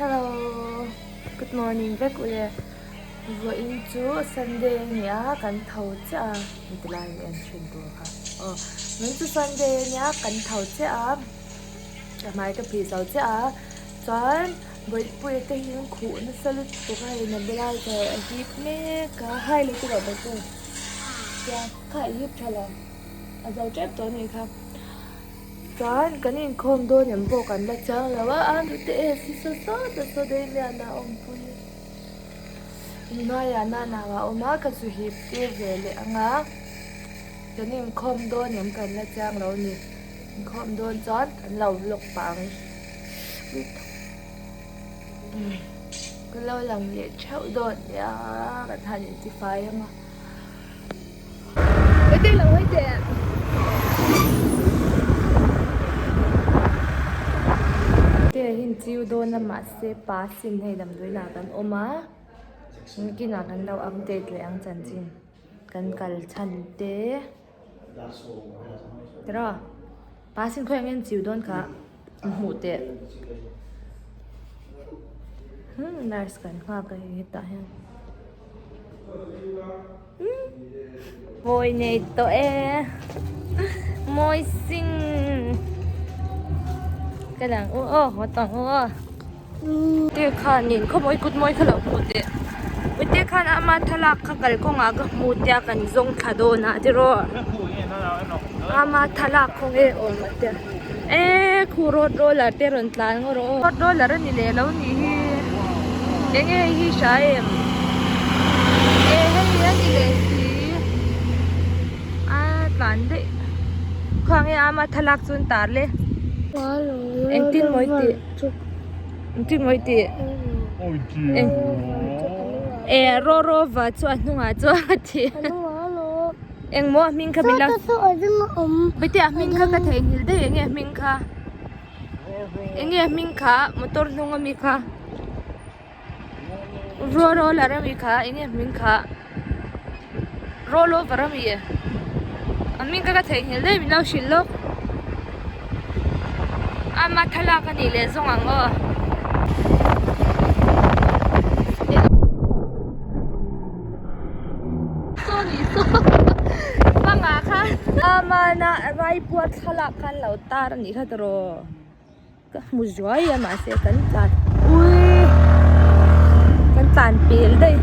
Hello good morning vek ule vawiin chu Sunday a ni a kan tho chiah a heti lai in en thin tur kha aw vawiin chu Sunday a nia kan tho chiah a ka hmai ka phih zo chiah a chuan bawihpuia te hi an khuh nasa lutuk a hei nebulizer a hip mek a hai lo tiraw bawihpui tia kha i hip tha lo a zo tep tawh a nih kha. Chuan kan inkhawm dawn em pawh kan la chiang lo a, a hnute e si saw sawt a saw daih lian a awmpui inhnuaiah nana a awm a ka zu hip tir ve leh ang a, kan inkhawm dawn em kan la chiang lo a ni, inkhawm dawn chuan kan lo vlog pah ang ka lo lang leh theuh dawn nia kan han intifai ang a. Te hi chiu dawn a mahse pa sin hei damdawiin ah kan awm a kinah kan lo update leh ang chanchin kan kal chhan te tiraw pa sin khawiah nge an chiu dawn kha hmuh teh nurse kan nghak a hei hetah hian. Mawi nei tawh e mawi sing ka lang u aw haw tawng u aw te khanin khawmawi kut mawi kha lo hmu teh ute khan ama thlalak kha kalkawngah ka hmu tia kan zawng thla dawn a tiraw ama thlalak khawnge awm a tia e khu road roller te rawn tlan ngawt rawh aw road roller a ni leh lo nih hi enge hei hi hria em e hei a ni leh si a tlan daih khawnge ama thlalak chu an tar le engtin mawi tih engtin mawi tih e rawrawva chu a hnungah chuan a thi. Engmaw a hming kha min lo Bete a hming kha ka theihnghilh daih enge a hming kha enge a hming kha motor hnung ami kha roll roller ami kha enge a hming kha roll over ami a hming kha ka theihnghilh daih min lo hrilh lawk ama thlalak a nih leh zawng ang aw. Bangah khan amana Raipur thlalak khan lo tar a nih kha tiraw ka hmu zuai a mahse kan tlan ui kan tlan pel daih.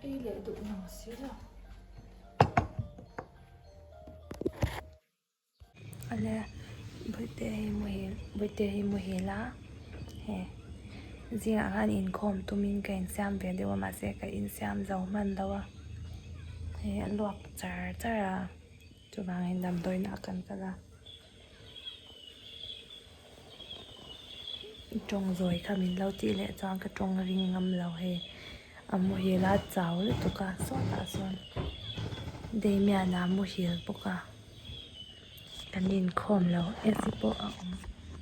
Ei leh duh nang si lo. Awle bawihte hi muhil bawihte hi muhil a he zingah khan inkhawm tumin ka insiam ve deuh a mahse ka insiam zo hman lo a he a luak char char a chuvangin damdawiin ah kan kal a tawng zawi kha min lo tih leh chuan ka tawng ring ngam lo hei a muhil a chau lutuk a sawtah sawn Damian a muhil bawk a. Kan inkhawm lo AC pawh a awm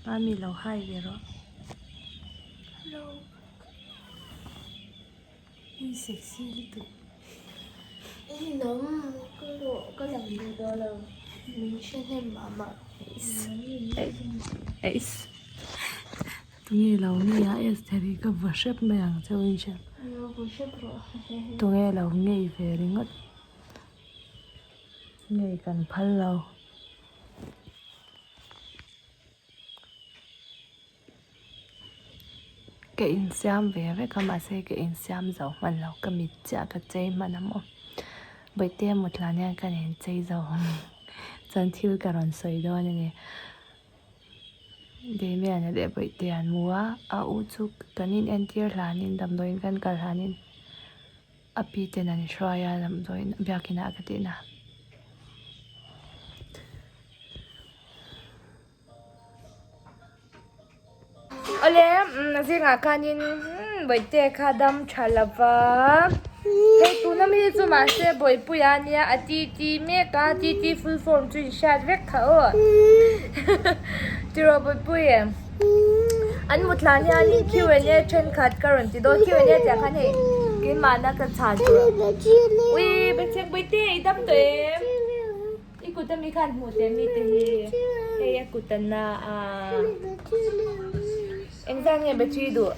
mami lo hai ve rawh hello i sexy lutuk i nawm ka rawh ka lang duh dawn lo min hre hnem mah mah eiss tunge lo nge a Esther hi ka va hrep mai ang che u in hria tunge lo ngei ve ringawt. Ngei kan phal lo. Ka insiam ve vek a mahse ka insiam zo hman lo ka mit chiah ka chei hman a maw Bawihte mutlan hian ka inchei zo. Chuan thil ka rawn sawi dawn a ni. Damian-a leh Bawihte an mu a, a u chu kan inentir hlanin damdawiin kan kal hlanin a pi ten an hruai a damdawiin biakinah ka tihna. Awle zingah khanin Bawihte kha dam tha lova hei tuna mi chu mahse Bawihpuia nia a titi mek a titi full form chu in hriat vek kha aw tiraw Bawihpui an mut hlan hianin Q and A thenkhat ka rawn ti dawn Q and A tih ah khan hei keimahna ka chhan tur ui Bawihte i dam tawh em. I kut ami khan hmuh teh mi te hi hei a kut a na a engzat nge battery duh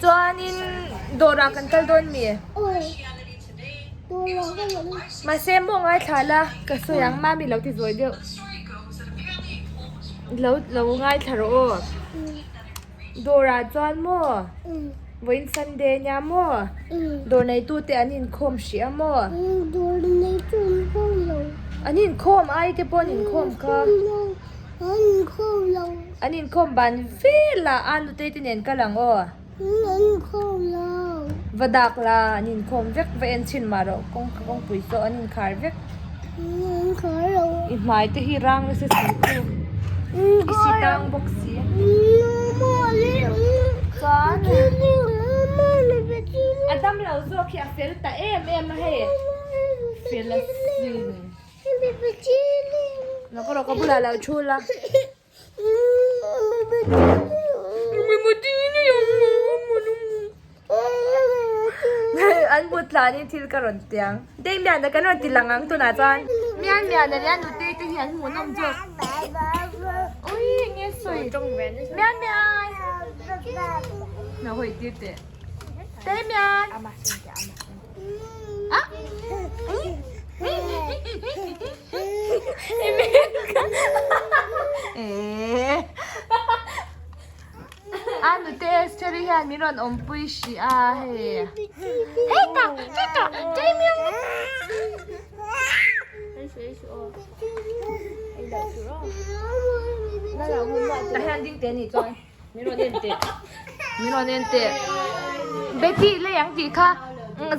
chuanin dawrah kan kal dawn mi mahse maw ngaithla la ka sawi ang mami lo ti zawi deuh lo lo ngaithla rawh aw. Dawrah chuan maw? Vawiin Sunday nia maw? Dawr neitute an inkhawm hrih a maw? Dawr neitu an inkhawm lo. An inkhawm ai te pawh an inkhawm kha. An inkhawm lo. An inkhawm ban velah a nutei te nen kal ang aw. An inkhawm lo. Va dak la an inkhawm vek va en chhin mah rawh kawngka kawngpui saw an inkhar vek. An inkhar lo. I hmai te hi rang nasa si khu. I si tang bawk si. Chuan a dam lo zawk hi a fel ta em em a hei. Fel a sin. Lawk rawh ka bulah lo thu la. An but tlanin thil ka rawn tiang. Dei mian a kan rawn ti lang ang tunah chuan. Mian mian a nia nutei te hi an hmuhnawm zawk. Ui nge sawi. Mian mian. Na hawi tir teh. Dei mian. Ah. A nute Esther-i hian min rawn awmpui hrih a hei. Hei ta, hei ta, Damian. Tah hian ding teh anih chuan min rawn en teh, min rawn en teh. Betty lei ang tih kha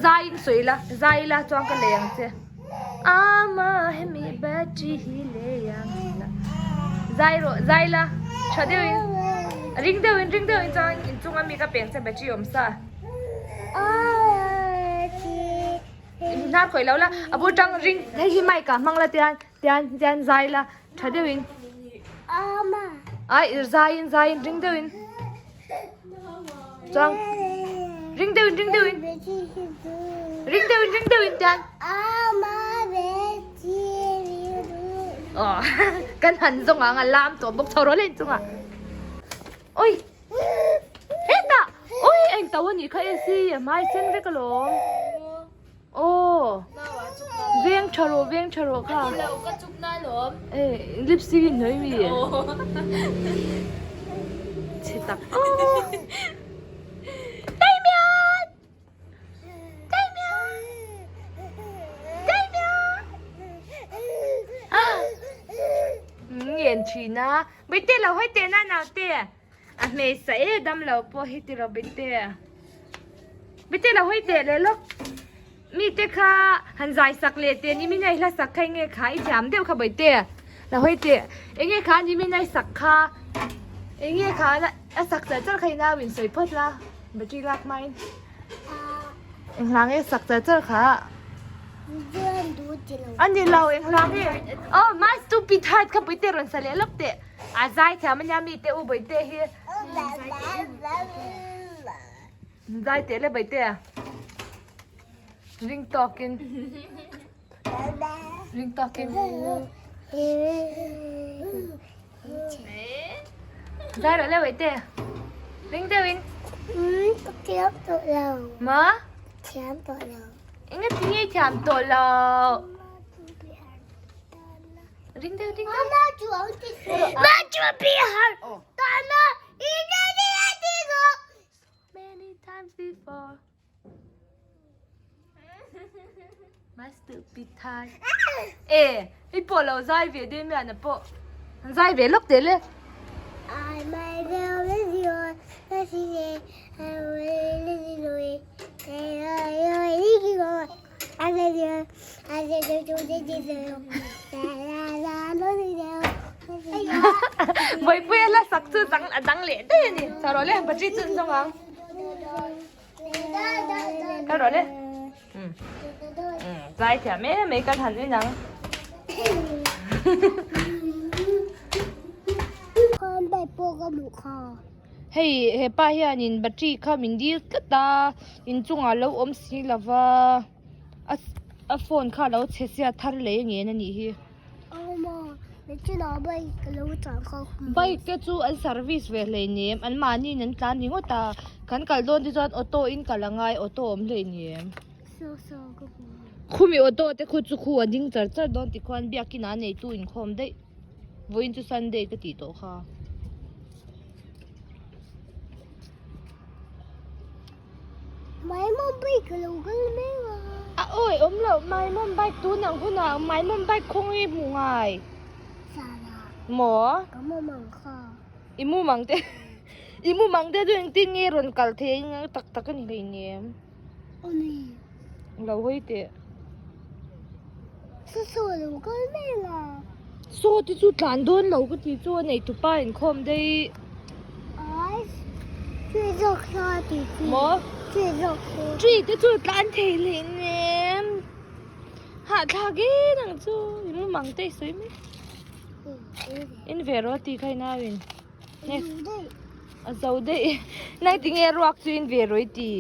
zaiin sawi la, zai la chuan ka lei ang che. Ama hemi battery hi lei ang la zai rawh zai la tha deuhin ring deuhin ring deuhin chuan inchunga mi ka peng che battery awm sa hnar khawih lo la a bul tang ring hei hi mic ah hmang la tian tian tian zai la tha deuhin ai zaiin zaiin ring deuhin Chuan ring deuhin ring deuhin ring deuhin ring deuhin tian aw kan han zawng ang a lam tawh bawk chho rawh le inchungah ui hetah ui eng to anih kha AC a hmai sen vek alawm. Aw veng tha rawh veng tha rawh kha e lipstick in hnawih mi chhe tak Damian Damian Damian ngen thin a Bawihtê lo hawi teh na naute a hmeichhe e damlo pawh hi tiraw Bawihtê. Bite lo hawi teh leh lawk. Mite kha han zai sak leh teh ni min a i hla sak kha enge kha i thiam deuh kha Bawihte. Lo hawi teh. Enge kha ni min a i sak kha. Enge kha a sak char char kha i nau in sawi phawt la. Battery lak hmain. Eng hla nge sak char char kha. A ni lo eng hla nge. Oh my stupid heart kha Bawihte rawn sa leh lawk teh. A zai thiam ania mite u Bawihte hi. Zai teh le Baihte a ring tawkin ring tawkin zai rawh le Baihte ring deuhin Ka thiam tawh lo. Ma? Thiam tawh lo. Enga tinge i thiam tawh lo? Ring deuh ring deuh. Ma chu Ma chu pi har ta na i na ni a ti go. Many times before. Master Pithai e hei pawh lo zai ve Damian-a pawh an zai ve lawk teh le. Vawipuia hla sak chu dang a dang leh daih a ni. Chah rawh le, battery chu an zawng ang. Kal rawh le. Zai thiam em mai kan han en ang. Hei hepa hianin battery kha min dil tlat a inchungah lo awm si lova a phone kha a lo chhe sia thar leh ngen a nih hi. Bike te chu an service ve hleinem an mahniin an tlan ringawt a kan kal dawn te chuan auto in kal a ngai auto awm hleinem khumi auto te khu chu khu a ding char char dawn tikhuan biakin ah neitu inkhawm daih vawiin chu sunday ka tih tawh kha. Maimawm bike a lo kal mek a. A awi awm loh Maimawm bike tun ang hunah Maimawm bike khaw nge hmuh ngai? Sara. Maw? Ka mumang kha. I mumang te I mumang te chu engtin nge rawn kal thei ang tak tak a ni hleinem. Aw ni. Lo hawi teh. Saw saw a lo kal mek a. Saw te chu tlan dawn lo ka ti chu a nei tupa inkhawm daih. Ai tree zawk kha ti chi. Maw? Tree zawk chu. Tree te chu tlan thei leh nem. Hahthlak em ang chu i mumang te i sawi mai. In ve rawh a ti kha i nau in. A zo daih. Nang tinge ruak chu in ve rawh i ti.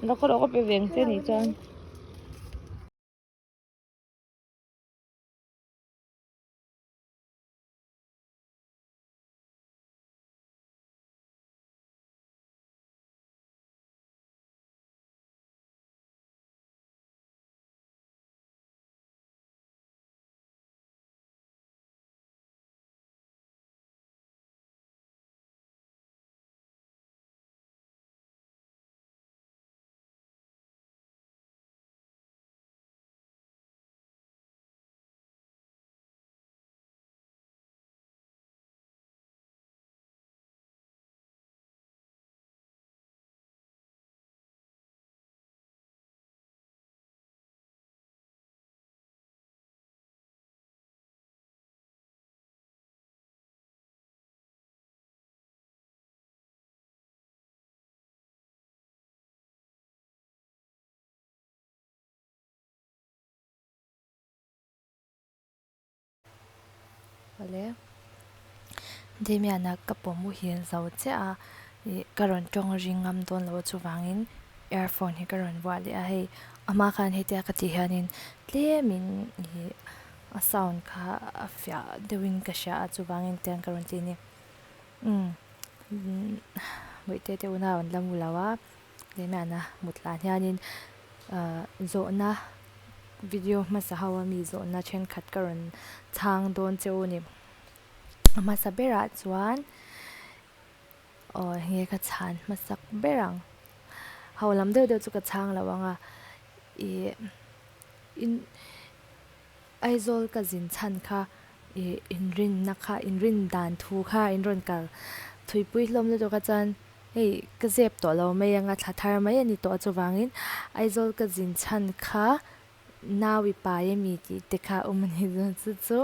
Lawk rawh ka pe ve ang che nih chuan. Awle Damian-a ka pawm muhil zo chiah a ih ka rawn tawng ring ngam dawn lo chuvangin earphone hi ka rawn vuah leh a hei a hma khan hetia ka tih hianin tlemin ih a sound kha a fiah deuhin ka hria a chuvangin tiang ka rawn ti a ni umm bawihte te unau an la mu lo a. Damian-a mut hlan hianin ahh zawhna video hmasa ho a mi zawhna thenkhat ka rawn chhang dawn che u a ni. A hmasa berah chuan aw enge ka chhan hmasak ber ang ho lam deuh deuh chu ka chhang lo ang a ih in Aizawl ka zin chhan kha ih inrinna kha inrin dan thu kha in rawn kal thuipui hlawm lutuk a chuan hei ka zep tawh lo mai ang a thla thar mai a ni tawh a chuvangin Aizawl ka zin chhan kha nau i pai ami tih te kha a awm a ni chuan chu chu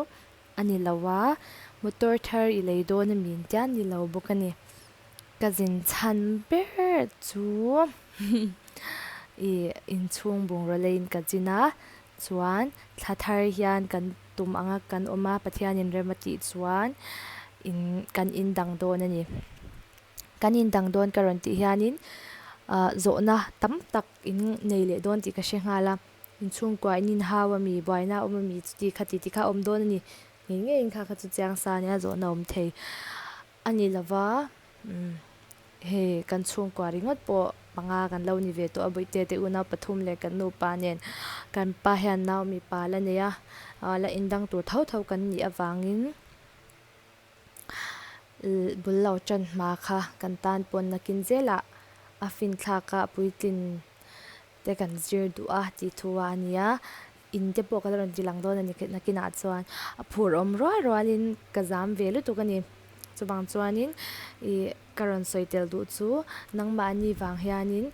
a ni lo a motor thar i lei dawn ami in tia ni lo bawk a ni ka zin chhan ber chu ih inchhung bungraw leiin ka zin a. Chuan thla thar hian kan tum anga kan awm a, Pathianin rem a tih chuan in kan in dang dawn a ni. Kan in dang dawn ka rawn tih hianin ah zawhna tam tak in nei leh dawn tih ka hre nghal a, inchhungkua in inhau a mi, buaina a awm a mi chuti khati ti kha a awm dawn a ni. Ngei ngeiin kha kha chu chiang sa ania zawhna awm thei a ni lova. Umm hei kan chhungkua ringawt pawh panga kan lo ni ve tawh a bawihte te unau pathum leh kan nupa nen kan pa hian nau mipa la nei a la indang tur tho tho kan nih avangin bul lo tan hma kha kan tan pawn nakin zelah a fin thlak a puitlin. te kan zir duh a tih thu a ania in te pawh ka la rawn ti lang dawn a ni nakinah chuan a phur awm rual rualin ka zam ve lutuk a ni chuvang chuanin ih ka rawn sawi tel duh chu nangmahni vang hianin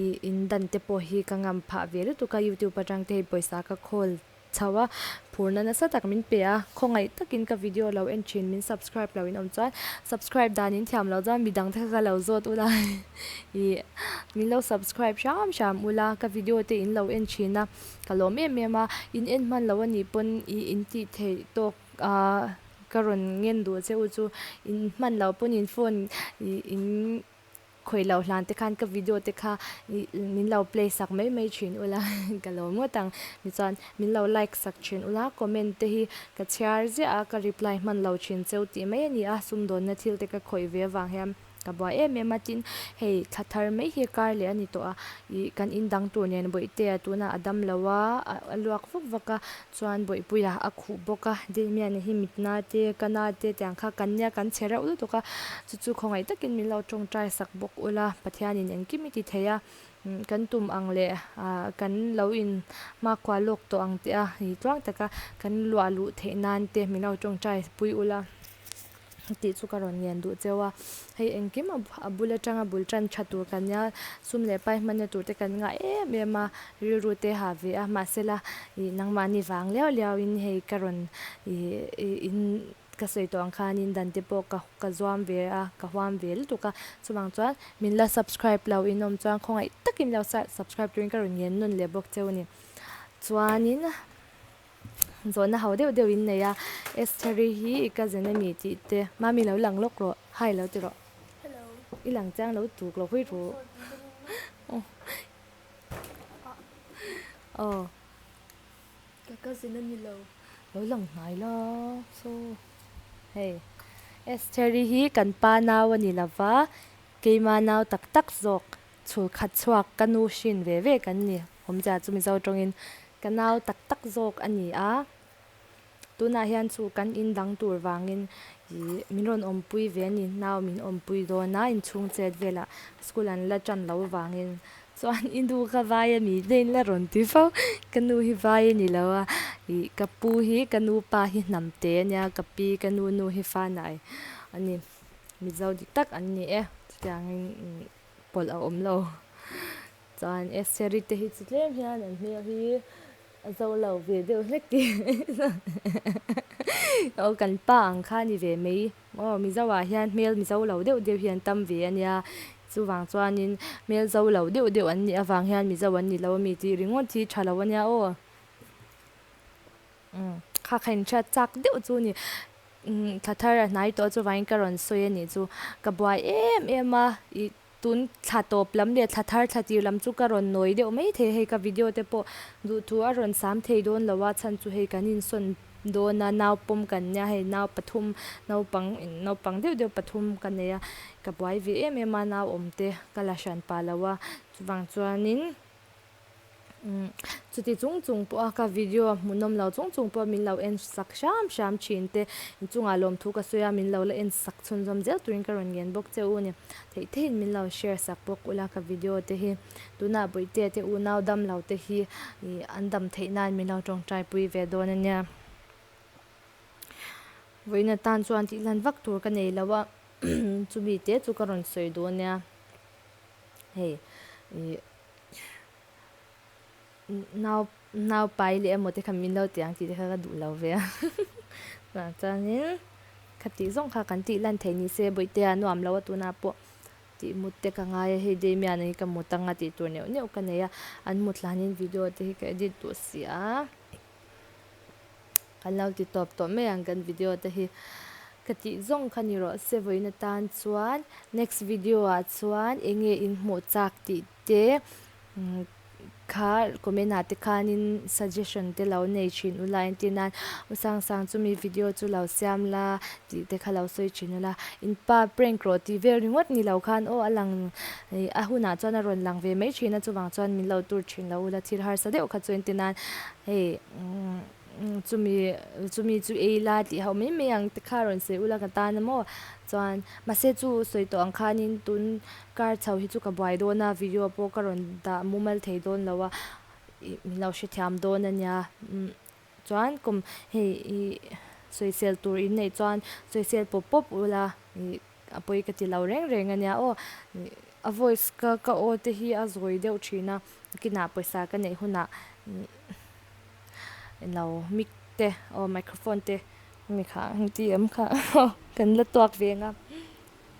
ih in dan te pawh hi ka ngam phah ve lutuk a youtube atang te hi pawisa ka khawl chho a, phurna nasa tak min pe a, khawngaih takin ka video lo en thin min subscribe lo in awm chuan subscribe dan in thiam loh chuan midang te kha ka lo zawt ula ih min lo subscribe hram hram ula ka video te in lo en thin a ka lawm em em a in en hman loh anih pawn ih in tih theih tawk ah ka rawn ngen duh che u chu in hman loh pawn in phone ih in. Khawih loh hlan te khan ka video te kha min lo play sak mai mai thin ula ka lo ngawt ang. Tichuan min lo like sak thin ula comment te hi ka chhiar ziah a ka reply hman lo thin cheu tih mai a ni a sumdawnna thil te ka khawih ve avang hian ka buai em em a tin hei thla thar mai hi kar leh a ni tawh a ih kan indang tur nen bawihtea tunah a dam lo a a luak vak vak a chuan bawihpuia a khuh bawk a Damian-a hi mitna te ka na te tiang kha kan nia kan che reuh lutuk a chu chu khawngaih takin min lo tawngtai sak bawk ula Pathianin engkim i ti thei a kan tum ang leh ah kan lo in hmakhua lawk tawh ang tih a ni tluang taka kan luah luh theih nan te min lo tawngtai pui ula. tih chu ka rawn ngen duh cheu a hei engkim a bul atanga bul tan tha tur kan nia sum leh pai hmanna tur te kan ngah em em a rilru te ha ve a mahsela ih nangmahni vang liau liau in hei ka rawn ih in ka sawi tawh ang khanin dan te pawh ka ka zuam ve a ka huam ve lutuk a chuvang chuan min la subscribe lo in awm chuan khawngaih takin lo subscribe turin ka rawn ngen nawn leh bawk cheu a ni chuanin. Zawhna ho deuh deuh in nei a, Estheri hi i cousin a ni tih te, Mami lo lang lawk rawh, hi lo ti rawh. Hello. I lang chiang lo tuk lo hui ru. Aw. Ka cousin a ni lo. Lo lang hnai la so hei Estheri hi kan pa nau a ni lova, keima nau tak tak zawk chhul khat chhuak ka nu hrin ve ve kan ni. Awmzia chu Mizo tawngin ka nau tak tak zawk a ni a, tunah hian chu kan in dang tur vangin ih min rawn awmpui ve a ni, nau min awmpui dawn a inchhung chet velah school an la tan lo vangin chuan i nu kha vai a ni te in la rawn ti fo, ka nu hi vai a ni lo a, ih ka pu hi ka nu pa hi hnam te a nia, ka pi ka nu nu hi fa nai a ni, Mizo dik tak an ni e, chutiangin pawlh a awm lo. Chuan Estheri te hi chu tlem hian an hmel hi a zo lo ve deuh hlek tih aw kan pa ang kha a ni ve mai aw Mizo ah hian hmel Mizo lo deuh deuh hi an tam ve a nia chuvang chuanin hmel zo lo deuh deuh an nih avang hian Mizo an ni lo a mi tih ringawt hi tha lo a nia aw kha kha inhriat chak deuh chu a ni thla thar a hnai tawh chuvangin ka rawn sawi a nih chu ka buai em em a ih. Tun thla tawp lam leh thla thar thla tir lam chu ka rawn nawi deuh mai thei a, hei ka video te pawh duhthu a rawn sam thei dawn lo a, chhan chu hei kan insawn dawn a, nau pawm kan nia hei nau pathum naupang naupang deuh deuh pathum ka nei a, ka buai ve em em a nau awm te ka la hran pah lo a, chuvang chuanin. Chuti chung chung pawha ka video hmuhnawm lo chung chung pawh min lo en sak hram hram thin te inchungah lawmthu ka sawi a min lo la en sak chhunzawm zel turin ka rawn ngen bawk che u a ni. Theih theihin min lo share sak bawk ula ka video te hi tunah Bawihtea te unau dam lo te hi ih an dam theih nan min lo tawngtai pui ve dawn a nia. Vawiin atan chuan tih hlan vak tur ka nei lo a chumi te chu ka rawn sawi duh a nia hei ih. Nau nau pai leh emaw te kha min lo ti ang tih te kha ka duh lo ve a chuvang chuanin khatih zawng kha kan tih lan theih ni se bawihtea nuam lo a tunah pawh tih mut te ka ngai a hei Damian-a hi ka mut anga tih tur neuh neuh ka nei a an mut hlanin video te hi ka edit duh si a. Kan lo ti tawp tawh mai ang kan video te hi ka tih zawng kha ni rawh se vawiin atan chuan next video ah chuan eng nge in hmuh chak tih te kha comment ah te khanin suggestion te lo nei thin ula entir nan u sang sang chumi video chu lo siam la tih te kha lo sawi thin ula in pa prank rawh tih vel ringawt ni lo khan aw a lang a hunah chuan a rawn lang ve mai thin a chuvang chuan min lo tur thin lo ula thil harsa deuh kha chu entir nan hei. chumi chumi chu ei la tih ho mai mai ang te kha rawn sawi ula ka tan a maw chuan mahse chu sawi tawh ang khanin tun kar chho hi chu ka buai dawn a video pawh ka rawn dah mumal thei dawn lo a ih min lo hrethiam dawn a nia umm chuan kum hei ih sawisel tur in neih chuan sawisel pawp pawp ula ih a pawi ka ti lo reng reng a nia aw ih a voice ka ka aw te hi a zawi deuh thin a kinah pawisa ka neih hunah ih eng lo mic te aw microphone te mi kha ang ti em kha kan la tuak ve ang a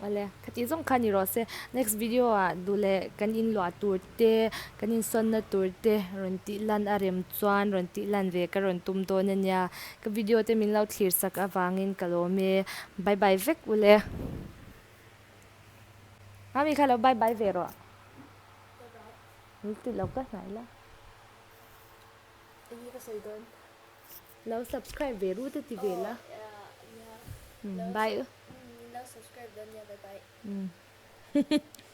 awle khati zawng kha ni rawh se next video ah duh leh kan in luah tur te kan insawn na tur te rawn tih lan a rem chuan rawn tih lan ve ka rawn tum dawn a nia ka video te min lo thlir sak avangin ka lawm e bye bye vek ule mami kha lo bye bye ve rawh ti lo ka hnai la. Enge ka sawi dawn? Lo subscribe ve ru te ti ve la. Bye. Lo subscribe dawn nia bye bye.